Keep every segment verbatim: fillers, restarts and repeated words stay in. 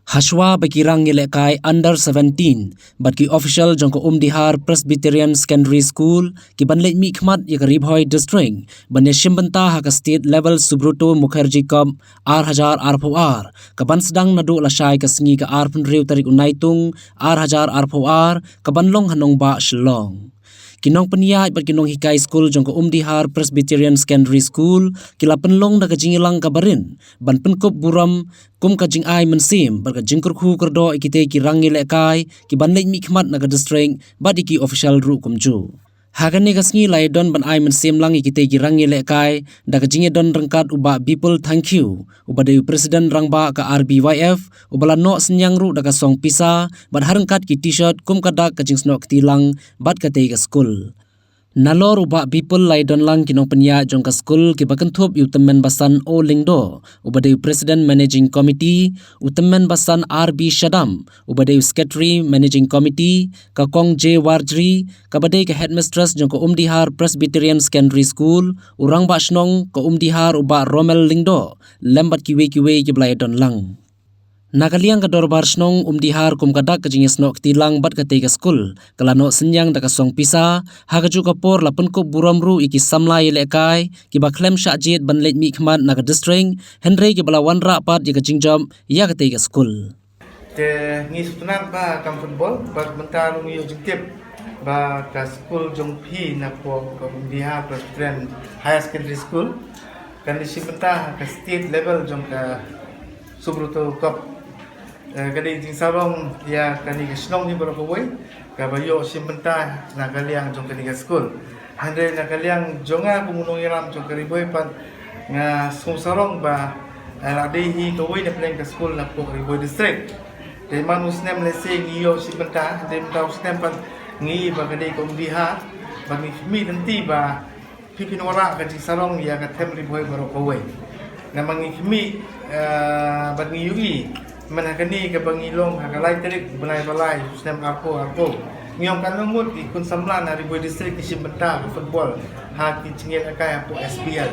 Hashwa ba ki rang ïalehkai under seventeen bad ki official jong ka Umdihar Presbyterian Secondary School ki ban leit mihkhmat ïa ka Ri Bhoi District ban ïashim bynta ha ka State Level Subroto Mukherjee Cup ar hajar arphew ar, ka ban sdang naduh lashai ka sngi ka arphew hynriew tarik u Naitung ar hajar arphew ar, ka ban long ha nongbah Shillong. Ki nongpynïaid bad ki nonghikai skul jong ka Umdihar Presbyterian Secondary School ki la pynlong da ka jingïalang ka barit ban pynkup burom kum ka jingai mynsiem bad ka jingkyrkhu kyrdoh ïa kitei ki rang ïalehkai ki ban leit mihkhmat na ka district bad ïa ki official ruh kumjuh. Ha kane ka sngi la ïadon ban ai mynsiem lang ïa kitei ki rang ïalehkai da ka jingïadon ryngkat u Bah Bipul Thangkhiew, uba dei u President Rangbah ka R B Y F, uba la noh synñiang ruh da ka song pisa bad ha ryngkat ki T-shirt kum ka dak ka jingsnoh kti lang bad katei ka skul. Nalor u Bah Bipul la ïadon lang ki nongpynïaid jong ka skul kiba kynthup ïa u Tymmen Basan O Lyngdoh, uba dei u President Managing Committee, u Tymmen Basan R B Shadap, uba dei u Secretary Managing Committee, ka Kong J Warjri, kaba dei ka Headmistress jong ka Umdihar Presbyterian Secondary School, u Rangbah Shnong ka Umdihar u Bah Romel Lyngdoh, lem bad kiwei kiwei kiba la ïadon lang. Na ka liang ka Dorbar Shnong Umdihar, kum ka dak ka jingïasnoh kti lang bad katei ka skul, ka la noh synñiang da ka song pisa, ha kajuh ka por la pynkup burom ruh ïa ki samla ïalehkai kiba khlem shah jied ban leit mihkhmat na ka district, hynrei kiba la wanrah pat ïa ka jingjop ïa katei ka skul. Te ngi sngewtynnat ba kam football, bad mynta ruh ngi ïoh jingtip ba ka skul jong phi na pdeng ka Umdihar Presbyterian Higher Secondary School kan ïashim bynta ha ka state level jong ka Subroto Cup. Eh, ka dei jingsarong ïa kane ka shnong hi baroh kawei kaba ïoh shim bynta na ka liang jong kane ka skul. Hynrei na ka liang jong nga kum u nongïalam jong ka Ri Bhoi pat, nga sngewsarong ba, eh, la dei hi kawei na pdeng ka skul na pdeng Ri Bhoi District. Te man u snem lehse ngi ïoh shim bynta, hynrei mynta u snem pat ngi ba ka dei ka Umdihar, ba ngi khmih lynti ba phi phin wanrah ka jingsarong ïa ka them Ri Bhoi baroh kawei. Namar ngi khmih, eh, bad ngi ïohi mynta kane kaba ngi long ha ka lai tarik bnai ba lai snem arphew arphew. Ngi ong katno ngut ki khun samla na Ri Bhoi District ki shim bynta ka football ha ki jingïalehkai hapoh S P L.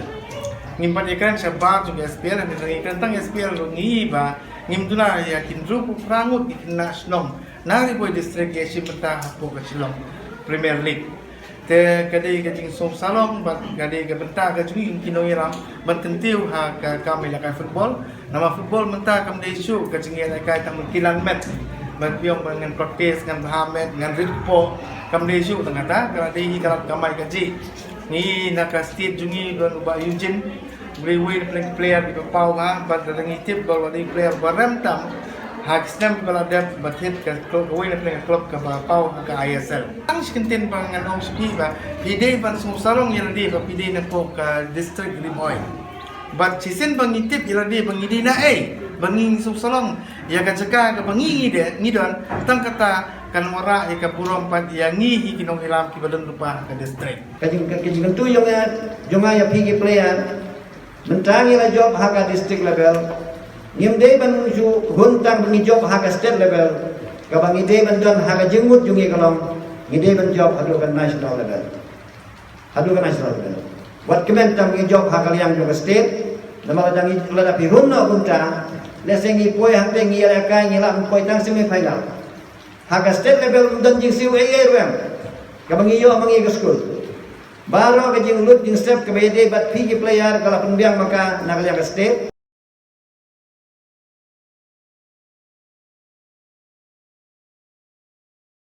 Ngim pat ïakren shabar jong ka S P L, hynrei ngi kren tang S P L ruh ngi ba ngim duna ïa ki hynriewphew phra ngut ki khynnah shnong na Ri Bhoi District ki shim bynta hapoh ka Shillong Premier League. Te ka dei ka jingsngewsarong bad ka dei ka bynta ka jong ngi ki nongïalam ban kyntiew ha ka kam ïalehkai football. Namar football mynta kam dei shuh ka jingïalehkai tang ban kilan met, ban pynïaid, ban ngan practice, ngan bha met, ngan rit kpoh, kam dei shuh tang kata, ka la dei hi ka lad kamai kajih. Ngi na ka state jong ngi don u Bah Eugene, uwei na pdeng player kiba paw bha, bad lada ngi tip ba u la dei player ba rem tam ha ki snem kiba la dep, bad thied ka club, uwei na pdeng club kaba paw ha ka I S L. Tang shi kyntien ba ngan ong sha phi ba phi dei ban sngewsarong ïa lade ba phi dei na pdeng ka district Ri Bhoi. Bad shisien ba ngi tip ïa lade ba ngi dei na ei, ba ngi sngewsarong ïa ka jaka kaba ngi, ngi dei, ngi don, tang kata kan wanrah ïa ka burom pat ïa ngi hi ki nongïalam kiba don lypa ha ka district. Ka jing, ka jingkyntu jong nga, jong nga ïa phi ki player, mynta ngi la jop ha ka district level. Ngim dei ban shu hun tang ba ngi jop ha ka state level. Kaba ngi dei ban don ha ka jingmut jong ngi ka long, ngi dei ban jop haduh ka national level. Haduh ka national level. Wat kmen tang ba ngi jop ha ka liang jong ka state. Namar lada ngi, lada phi hun noh kumta, lehse ngi poi hangta ngi ïalehkai ngi lah ban poi tang semi final. Ha ka state level ym don jingsiew ei ei ruh em. Kaba ngi ïoh ma ngi ka skul. Baroh ka jinglut jingsep kaba ïadei bad phi ki player ka la pynbiang ma ka na ka liang ka state.